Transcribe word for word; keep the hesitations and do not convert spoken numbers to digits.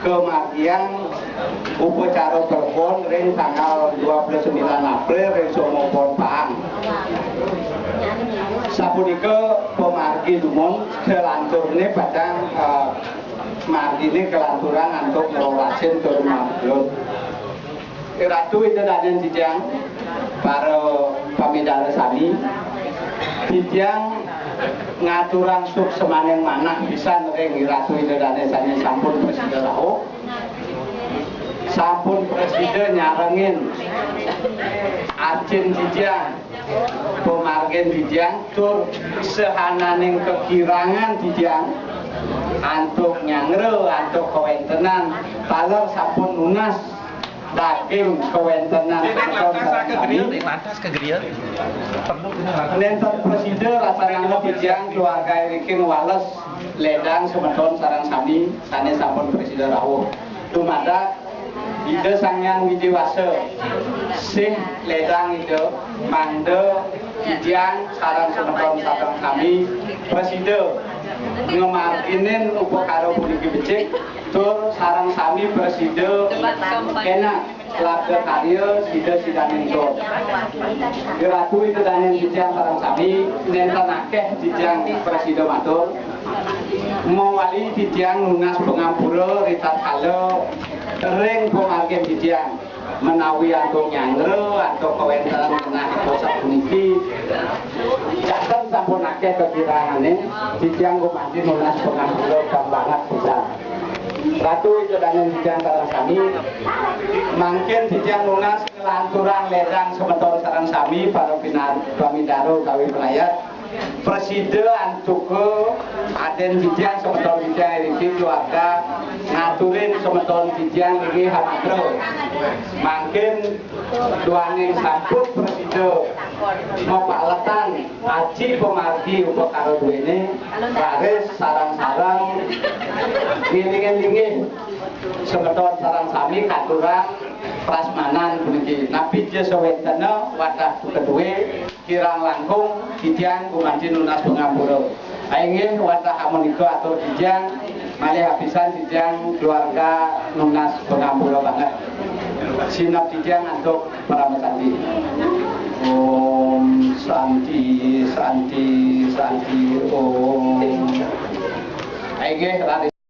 Margiang upacara telepon ring tanggal dua puluh sembilan April ring Sumopon Paang. Sapunika pamargi dumun, kalanturne pacang, eh, margine kalanturang antuk ngrolasin tur mabrur. Ratu Ida Dané titiang, para pamidara sami, titiang ngaturang suksmaning manah pisan ring Ratu Ida Dané sané sampun prasida rauh, sampun prasida nyarengin acin titiang, pamargin titiang, tur sahananing kakirangan titiang antuk nyanggra, antuk kawéntenan, taler sampun nunas daging kawéntenan semeton sareng sami. Nénten prasida laksananing titiang keluarga iriki ngwales ledang semeton sareng sami sané sampun prasida rauh. Dumadak Ida Sang Hyang Widhi Wasa sih ledang Ida mangda titiang sareng semeton sareng sami prasida ngamarginin upakara puniki becik tur sareng sami prasida kénak labda karya sida sidaning tur. Ratu Ida Dané titiang sareng sami, nénten akéh titiang prasida matur. Mawali titiang nunas pangampura ritatkala ring pamargin titiang menawi antuk nyanggra, antuk kawéntenan genah sapuniki. Janten sampun akéh kakirangané, titiang gumanti nunas pangampura kang banget pisan. Ratu Ida Dané titiang sareng sami, mangkin titiang nunas nglanturang ledang semeton sareng sami, para pinar-, pamidara utawi pelayat. Prasida antuk adén titiang semeton titiang iriki keluarga ngaturin semeton titiang inggih hamatra. Mangkin duaning sampun prasida mapaletan aji pamargi upakara duéné, raris sareng-sareng ngiling-ilingi semeton sareng sami katurang prasmanan puniki. Napi ja sawéntena wadah kadué kirang langkung titiang gumanti nunas pangampura. Inggih, wadah amunika atur titiang, malih apisan titiang keluarga nunas pangampura banget. Sineb titiang antuk parama santi. Om Santi, Santi, Santi, Om. Inggih, raris.